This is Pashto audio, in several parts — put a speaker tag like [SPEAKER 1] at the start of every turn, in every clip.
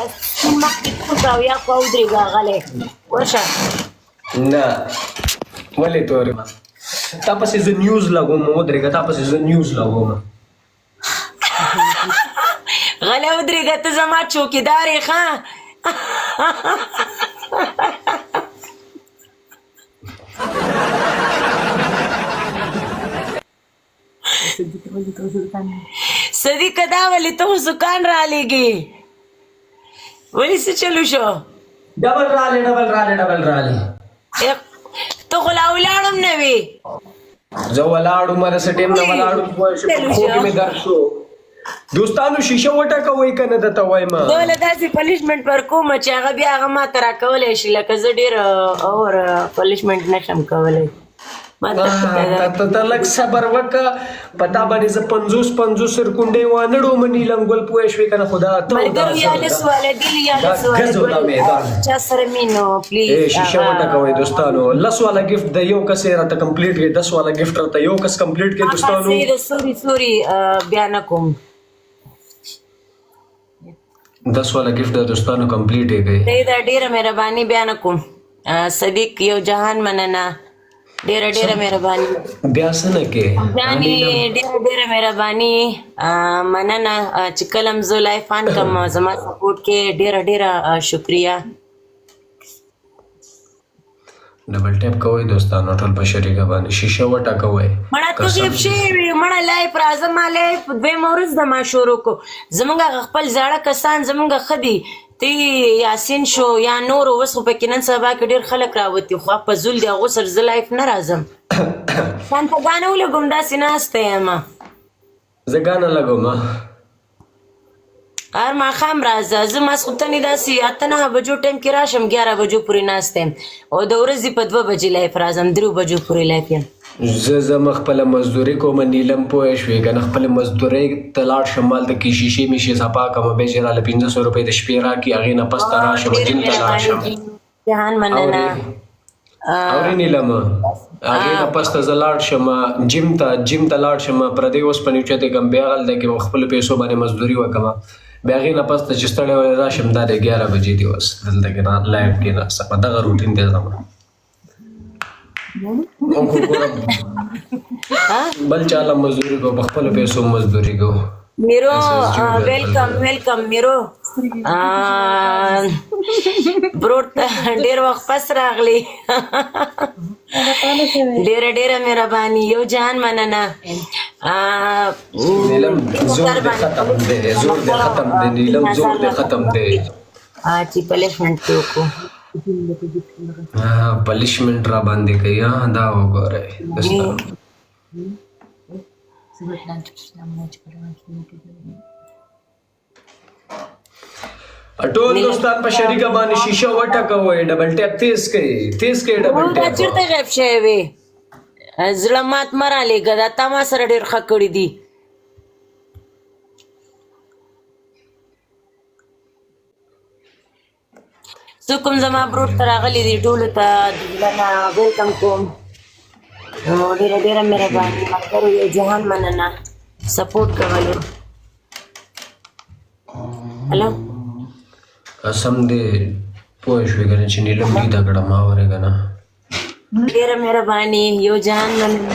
[SPEAKER 1] سپین مخ دې تور کړه او یا خوا ودرېږه غلی ورشه.
[SPEAKER 2] نه ولې تور ما تا پسې زه نیوز لګوم، ودرېږه، تا پسې زه نیوز لګوم.
[SPEAKER 1] غلی ودرېږه، ته زما چوکیدار یې ښه. صدیقه دا ولې ته خو سکان رالیږي، ولې څه چلو شو؟
[SPEAKER 2] ډبل رالی، ډبل رالی، ډبل رالی.
[SPEAKER 1] ته خو لا ولاړم نه وې.
[SPEAKER 2] زه ولاړم، د څه ټایم نه ولاړم، پوه شو، په پښو کې مې درد شو. دوستانو شیشه وټکوئ که نه درته وایم.
[SPEAKER 1] زه له داسې پنشمنټ ورکوم چې هغه بیا هغه ما ته راکولی شي، لکه زه ډېر اور پنشمنټ نشم کولی.
[SPEAKER 2] ته ته لږ صبر وکړه، په تا باندې زه 50 50 سرکونډې وانه ړوم نیلم ګل، پوه شوې که نه؟ خو دا ته
[SPEAKER 1] ملګرو یا لس والا دي یا لس والا چا سره مینو پلیز.
[SPEAKER 2] ای شیشه وټکوئ دوستانو، لس والا ګفټ د یو کس یې راته کمپلیټ کړئ، 10 والا ګفټ راته یو کس کمپلیټ کړئ دوستانو.
[SPEAKER 1] سوري سوري، بیا نه کوم.
[SPEAKER 2] 10 والا ګفټ د دوستانو کمپلیټ یې کړئ.
[SPEAKER 1] دا ډیره مهرباني، بیا نه کوم. صدیق یو جهان مننه، ډیره ډیره مهرباني.
[SPEAKER 2] بیا څه نه کې
[SPEAKER 1] جاني، ډیره ډیره مهرباني، مننه چې کله هم زه لایف آن کوم زما سپورټ کې، ډیره ډیره شکریه.
[SPEAKER 2] ډبل ټیپ کوئ دوستانو، ټول په شریکه باندې شیشه وټکوئ.
[SPEAKER 1] مړه ته غیب شوی وې، مړه لایف راځه، ما لایف دویمه ورځ د ما شروع کو. زمونږ هغه خپل زاړه کسان زمونږ ښه دي، تی یاسین شو یا نور، اوس خو پکې نن سبا کې ډېر خلک راوتي، خو په زول دي، هغو سره زه لایف نه راځم. ځان ته ګانه ولګوم، داسې ناسته یم.
[SPEAKER 2] زه ګانه لګوم.
[SPEAKER 1] هر ماښام راځه، زه ماسخوتنې داسې 8 9 بجو ټایم کې راشم، 11 بجو پورې ناسته یم، او د ورځې په 2 بجې لایف راځم، 3 بجو پورې لایف یم.
[SPEAKER 2] زه ځم خپله مزدوري کوم نیلم، پوه شوې که نه؟ خپلې مزدورۍ ته لاړ شم، هلته کې شیشې میشې صفا کړم، بیا چې راله 500 روپۍ د شپې راکړي، هغې نه پس ته راشم جیم ته لاړ شم.
[SPEAKER 1] جهان مننه.
[SPEAKER 2] اورې نیلم، هغې نه پس ته زه لاړ شم جیم ته، جیم ته لاړ شم، پردۍ اوسپنې اوچتې کړم، بیا هلته کې په خپلو پیسو باندې مزدوري وکړم، بیا هغې نه پس ته چې ستړی وړی راشم، دا دی 11 بجې دي اوس دلته کې لایف کې ناست، دغه روټین دی زما. موږ خو ګوره بل چا له مزدوري کوو، په خپلو پیسو مزدوري کوو.
[SPEAKER 1] میرو ویلکم، ویلکم میرو برور، ته ډیر وخت پس راغلی، ډیره ډیره مهرباني، یو جهان مننه.
[SPEAKER 2] نیلم زور دې ختم دی، زور دې ختم دی نیلم، زور دې ختم دی.
[SPEAKER 1] چې پلیشمنټ کې وکړو
[SPEAKER 2] پلیشمنټ را باندې کوي، دا وګورئ دوستانو. ټول دوستان په شریکه باندې شیشه وټکوئ، ډبل ټیپ تیز کړئ، تیز کړئ ډبل
[SPEAKER 1] دا
[SPEAKER 2] ټیپ.
[SPEAKER 1] چېرته غیب شوی وې؟ زړه مات مه رالیږه، دا تا ما سره ډېر ښه کړي دي. څوک کوم زما برور ته راغلي دي، ټولو ته د زړه نه ویلکم کوم، ډېره ډېره مهرباني ملګرو، یو جهان مننه سپورټ کولو. هلو
[SPEAKER 2] قسم دې پوه شوې که نه چې نیلم لیده کړه ما اورې که نه؟
[SPEAKER 1] ډېره مهرباني، یو جهان مننه.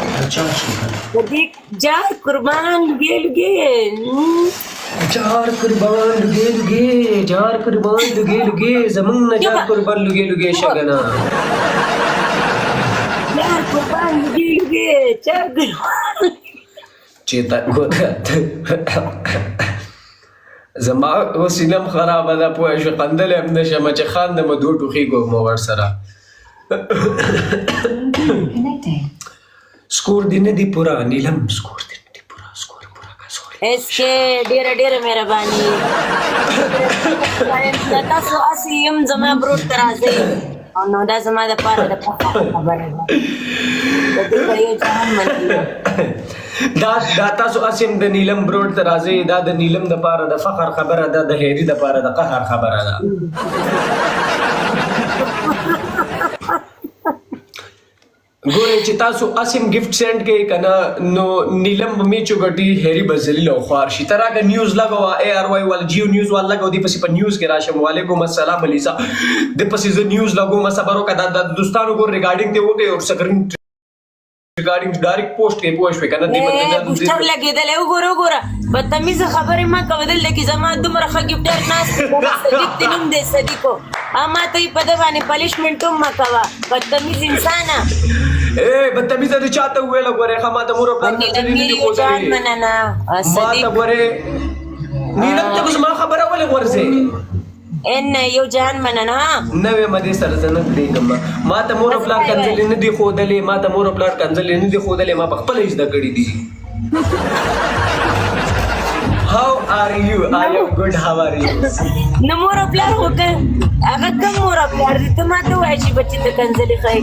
[SPEAKER 1] صدیق جار قربان لګې لګې.
[SPEAKER 2] جار قربان لګې لګې، جار قربان لګې لګې، زمونږ نه جار قربان لګې لګې شګنه.
[SPEAKER 1] جار قربان لګې لګې، جار قربان.
[SPEAKER 2] چې تا ګوره زما وسیله هم خرابه ده، پوه شو، خندلی هم نه شم، چې خاندم دوه ټوخي کوم ورسره. سکور دې نه دی پوره نیلم، سکور دې نه دی پوره، سکور پوره کا، سوري.
[SPEAKER 1] اس کې ډېره ډېره مهرباني، تاسو هسې هم زما برور ته راځئ، او نو دا زما دپاره د فخر خبره ده، د دې په یو جهان مننه.
[SPEAKER 2] دا تاسو اسیم د نیلم بروډ ته راځئ، دا د نیلم د پاره د فخر خبره ده، د هیری د پاره د قهر خبره ده. ګورئ چې تاسو اسیم گفټ سند کوي کنه، نو نیلم به میچو ګټي، هری به ذلیل او خوار شي. ته راکه نیوز لګوه، ای ار وای وال جیو نیوز وال لګو، دی پسې په نیوز کې راشم. وعلیکم السلام علیسا، د پسې زه نیوز لګوم. صبر وکړه، دا دوستانو ګور ریکارډینګ دی وکړي او سکرین ریکارډینګ ډایرکټ پوسټ کې پوه شوې کنه؟ دی
[SPEAKER 1] بوسټر لګېدلی، وګوره وګوره، بدتمیزه خبرې مه کوه. دلته کې زما دومره ښه ګفټر ناست دی، صدیق دې نوم دی، صدیقو ما ته یې په ده باندې پنشمنټ هم مه کوه، بدتمیز انسانه.
[SPEAKER 2] اے بدتمیزه دې چاته وویله؟ ګورې ښه، ما ته مور او پلار کنځلې نه دي
[SPEAKER 1] نیلم جان
[SPEAKER 2] ښودلې.
[SPEAKER 1] مننه.
[SPEAKER 2] ما ته
[SPEAKER 1] صدیق.
[SPEAKER 2] ګورې نیلم، ته زما خبره ولې غورځې؟
[SPEAKER 1] ان یو جان مننه.
[SPEAKER 2] نوې مدې سره زه نه پرېږم. ما ته مور او پلار کنځلې نه دي ښودلې، ما ته مور او پلار کنځلې نه دي ښودلې، ما په خپله زده کړې دي. How are you? I am good. How are you?
[SPEAKER 1] نو مور او پلار خو که هغه کوم مور او پلار دی، ته ما ته وایې چې بچي ته کنځلې ښایي؟